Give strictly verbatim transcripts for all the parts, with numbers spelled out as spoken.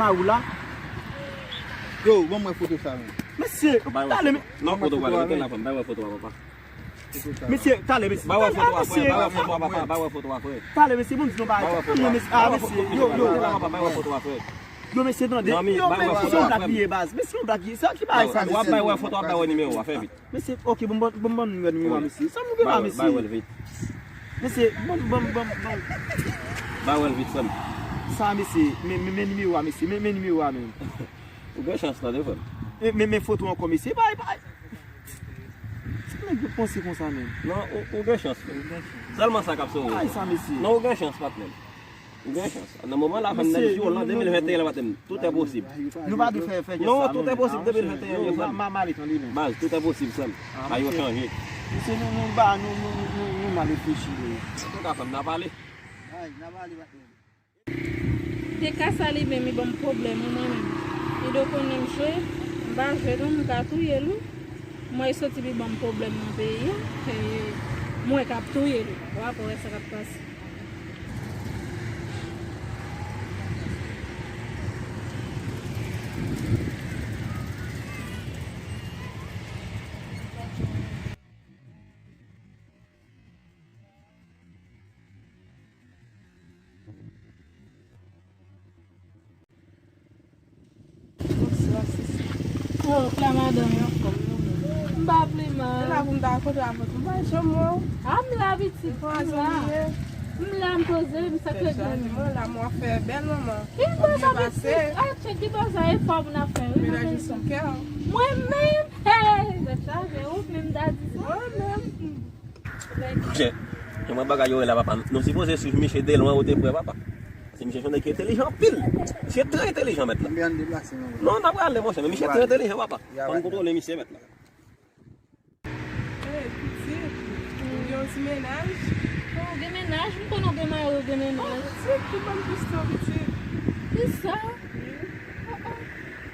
A ou la? Yo, ban mwen foto sa, men. Mesye, talè, men. Non, foto pa, rete la, fanm, bay wè foto a, papa. Mesye, talè, mesye. Bay wè foto a, frè, bay wè foto a, papa, bay wè foto a, frè. Talè, mesye, bon, di nou bagay. Bay wè foto a. Mesye, ah, mesye, yo, yo. Rete la, papa, bay wè foto a, frè. Yo, mesye, tande. Yo, men, se yon blak li ye, baz. Men se yon blak li ye. Sa ki bagay sa, mesye? W ap bay wè foto a, w ap bay wè nimewo a, fè vit. Mesye, ok, bon, bon, bon, bon, nimewo a, mesye. Sa nou gen la, mesye? Bay wè l vit. Mesye, bon, bon, bon, bon. Bay wè l vit, frè m. Sa, mesye, men, men, men nimewo a, mesye, men, men nimewo a, men. Ou gen chans, tande, frè m. Men, men, men foto ankò, mesye, bay, bay. Sa nèg yo panse konsa, men? Non, ou, ou gen chans, frè m. Sèlman sa k ap sove w. Bay sa, mesye. Non, ou gen chans, patnè m. Ou gen chans. Nan moman la, fanm nan di w lan, de mil venteyen la, patnè m. Tout est possible. Nou pa dwe fè, fè jès sa, non. Non, tout est possible, de mil venteyen, frè m. Ma, ma, ma, tande, non. Baz, tout est possible, frè m. Bagay yo chanje. Mesye, nou, nou, ba, nou, nou, nou, nou mal reflechi, wi. Antouka, frè m, n a pale. Ay, n a pale, patnè m. Te ka sa li menm, li ban m pwoblèm, wi, mwen menm. Li do konnen m jwe, m pa jwe, non, m ka touye l, wi. Mwen, li soti, li ban m pwoblèm nan peyi a, e mwen k ap touye l, wi. W ap wè sa k ap pase. Bonswa, sista. Oh, Claire, madanm, anfòm, non, men. M pa pi mal. Se la pou m ta kontre avèk ou. M pa janm wè w. A, m la, pitit, m la. M la, m poze, m sèke grann. Mwen la, mwen fè bèl manman. Ki bò sa, pitit? A, tchè, ki bò sa, efò pou n ap fè, wi, mwen menm. Mwen menm, hey, tèt chaje, ou menm ta di sa. Mwen menm. Monchè, e mwen bagay yo ye la, papa. Nou sipoze swiv misye de lwen ou de prè, papa. Paske misye se yon nèg ki entelijan anpil. Misye trè entelijan, mèt la. Konbyen n deplase, non? Non, n ap prale, monchè, men misye trè entelijan, papa. Fò n kontwole misye, mèt la. Hey, pitit, ou gen yon ti mennaj? Oh, ou gen mennaj? M konnen ou gen mari, ou gen mennaj. Oh, pitit, ki bann kesyon, pitit? Kisa? Wi. Oh, oh.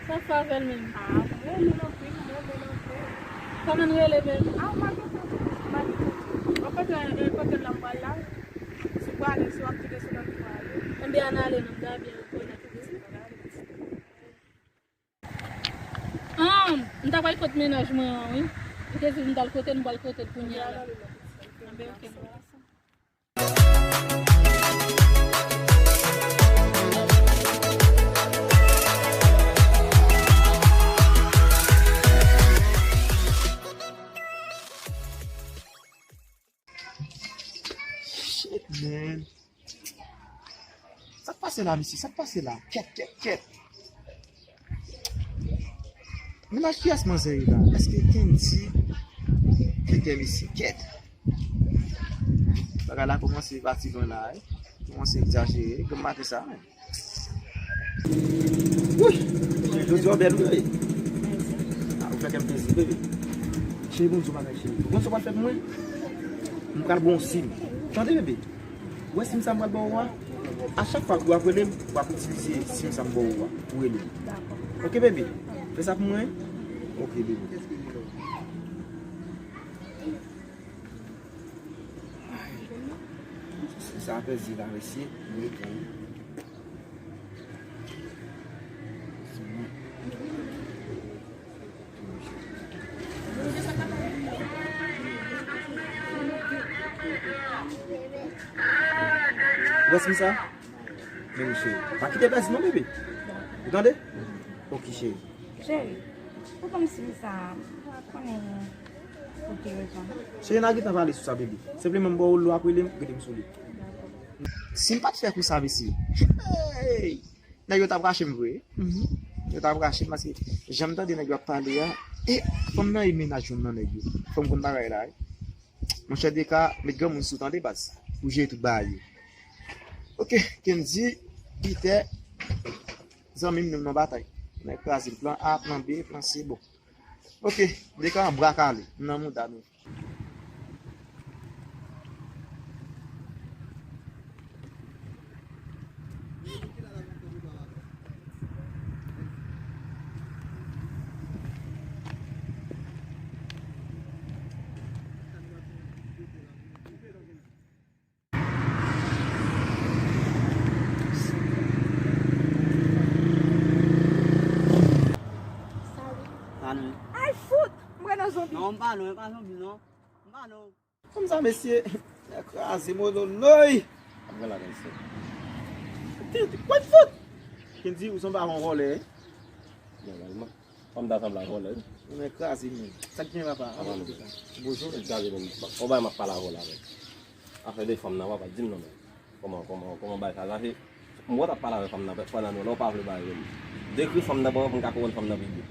Sa k fè avè l menm? Ah, m renmen l anpil, m renmen l anpil. Kòman l rele menm? Ah, m pa gen tan, m pa gen tan. Anfèt, e, e, kote l la m pral la. Si w prale, si w ap kite sou nan li prale. Enben, ann ale non, m ta byen rekonèt ou. Ann, m ta pral kot mennaj mwen an, wi. Li te di m m t al kote l, m pral kote l kounye a la. Anben, ok, m pral sa. Shit, man. Sa k pase la, mesye? Sa k pase la? Kèt, kèt, kèt. Mennaj kiyès manzè ye la? Èske Kendy ki gen misye? Kèt. Bagay la kòmanse pati lwen la, wi. Kòmanse egzajere. Granm maten sa, men. Wouy! Jodi a w bèl, wi, bebe. Ah, ou fè kè m plezi, bebe. Cheri, bon, di w bagay, cheri. Ou konn sa w pral fè pou mwen? M pral ba w yon sim. Tande, bebe. Ou wè sim sa m pral ba ou a? A chak fwa w ap rele m, w ap itilize sim sa m ba ou a pou rele m. Dakò. Ok, bebe? Fè sa pou mwen? Ok, bebe. Sa apèzi la, mesye. Mwen, Ou wè sim sa? Men cheri, pa kite pèdi non, bebe. Ou tande? Ok, cheri. Cheri, ou ban m sim sa, m pa konnen pou ki rezon. Cheri, n a gentan pale sou sa, bebe. Senpleman, m ba w l, w ap rele m, rele m sou li. Si m pa t fè kou sa, mesye. Hey! Nèg yo t ap rache m vre. Mhm. Yo t ap rache m paske jan m tande nèg yo ap pale a, e fanm nan e mennaj youn nan nèg yo. Fò m konn bagay la, wi. Monchè, Deka, met granmoun sou, tande, baz, pou jere tout bagay yo. Ok, Kendy, Peter, zanmi m, nou nan batay. Nèg kraze m, plan A, plan B, plan C, bon. Ok, Deka, bra kale, m nan mouda nou. Non, m pa non, e pa zonbi non. M pa non. Fanm sa, mesye, nèg kraze mononoy. Ap gen ladan se. What the fuck? Kendy, ou sanble ak yon vòlè, wi. Nòmalman. Fanm ta sanble ak vòlè, wi. Ou nèg kraze, men. Sa k gen, papa? Avan nou. Bonjou. Nèg kraze, men. On bagay m ap pale avè w la, men. Afè de fanm nan, papa, di m non, men. Kòman, kòman, kòman bagay sa, sa se, m wè w t ap pale avè fanm nan, fwa nan nou, lè w pa vle bay rèl. Dekri fanm nan ban mwen pou m ka konprann fanm nan pi byen.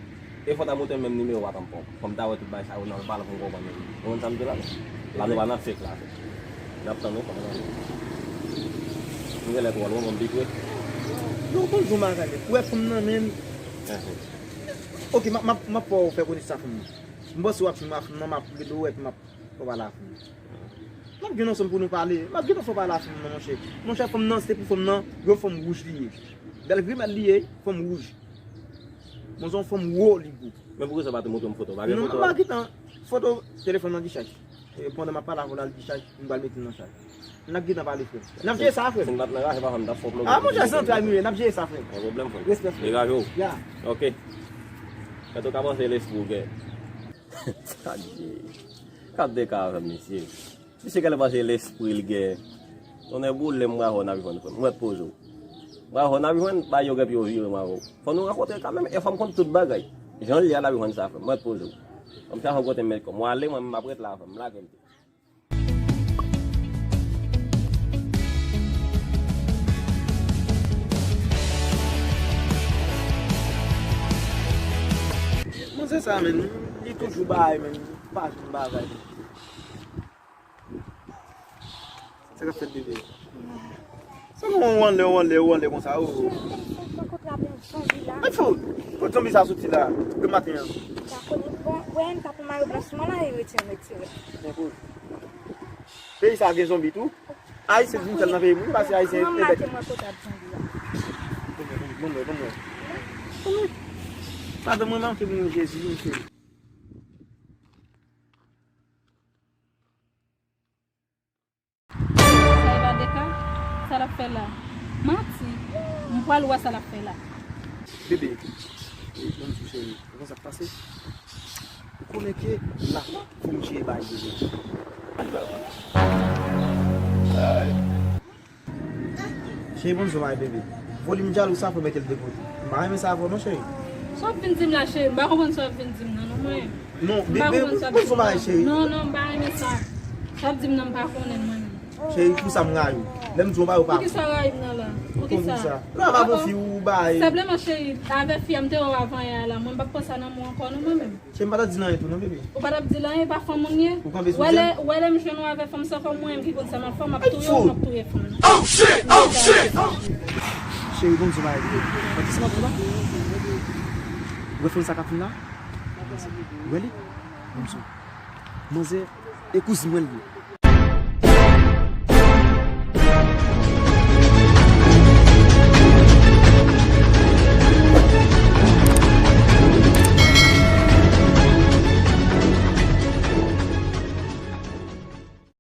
E fò w ta montre m menm nimewo a tampon. Fò m ta wè tout bagay sa yo nòmal pou m konprann yo. Ou konprann sa m di la? La nou pa nan fake la. N ap tann wi fanm nan. M genlè twò lwen, mwen m pi pre. Non, konn gon bagay nèt. Ou wè fanm nan menm. Enhen. Ok, m ap, m ap, m ap fè w fè konesans ak fanm nan. M panse w ap jwenn ak fanm nan, m ap rele w epi m ap Fò pale ak fanm nan. N ap gen ansanm pou nou pale. M ap gen fò pale ak fanm nan, monchè. Monchè, fanm nan, se pou fanm nan, yon fanm wouj li ye. Bèl grimèl li ye, fanm wouj. Bon, se yon fanm wo li gou. Men poukisa w pa te montre m foto? Pa gen foto? Non, m pa gentan. Foto telefòn nan dichaj. E, pandan m ap pale avè w la, l dichaj, m pral mete l nan chaj. N ap gentan pale, frè m. N ap jere sa, frè m. Si m pa t nan raje, pa fè m t ap fè w bloke. Ah, monchè, se yon tray nou ye. N ap jere sa, frè m. Pa gen pwoblèm, frè m. Respè, frè m. Degaje w. Ya. Ok. Kè tou ka panse lespri w gen. Gade. Gade de ka avè m, mesye. Misye genlè panse lespri l gen. Tonnè boule m, bravo, n ap jwenn, frè m. Mwen poze w. Bravo, n ap jwenn, bay yo gen pye yo vire, bravo. Fò nou rankontre kanmenm, e fò m konn tout bagay. Jan l ye a, n ap jwenn sa, frè m. Mwen poze w. Fò m chache yon kote m met kò m. Mwen ale, mwen menm m ap ret la, frè m. Lage m tou. Manzè sa, menm, li toujou bay, menm, pa janm bagay. Sa k ap fèt, bebe? Sa nou, ou anlè, ou anlè, ou anlè konsa, o. Mwen kontre avèk zanbi la. Mwen fou! Kot zanbi sa soti la, de maten an? Sa konnen, bon, wè, m t ap pran mayo blan sou mwen la, e retire, m retire. Mwen fou. Peyi sa gen zonbi tou. Ayisyen vin sèl nan peyi moun, pase ayisyen. Mwen maten mwen kote ap zonbi a. Bon, bon, bon, bon, bon. Madanm mwen manke moun Jezi, vin cheri. Sa e pa de ka? Sa l ap fè la? Manti. M pral wè sa l ap fè la. Bebe, e, ban m di w cheri, ou konn sa k pase? Ou konnen ke la, fò m jere bagay bebe. Cheri, ban m di w bagay bebe. Volim djalou sa fò mete l de kote. M pa renmen sa avè w non, cheri. Sa w ap vin di m la, cheri? M pa konprann sa w ap vin di m nan, non, mwen. Non, bebe, ban m di w bagay, cheri. Non, non, m pa renmen sa. Sa w ap di m nan, m pa konnen mwen. Cheri, pou sa m rayi w. Lè m di w bagay ou pa. Poukisa w rayi m nan la? Poukisa? Poukisa? Lè w ap avè fi ou bay. Senpleman, cheri, avè fi a m te wè w avan yè a la, mwen m p ap pran sa nan men w ankò non, mwen menm. Cheri, m pa ta di l anyen tou non, bebe. Ou pa t ap di l anyen, pa fanm moun ye? Ou kanpe sou djèm? Ou wè lè, ou wè lè m jwenn ou avè fanm sa, fanm mwen ki konn sa m ap fè, m ap touye w, m ap touye fanm nan. Oh shit! Oh shit! Cheri, bon, di bagay, bebe. Mwen di sa m ap fè la? Ou wè fanm sa k ap vin la? Ou wè li? Bon, di. Manzè, e kouzin mwen li ye.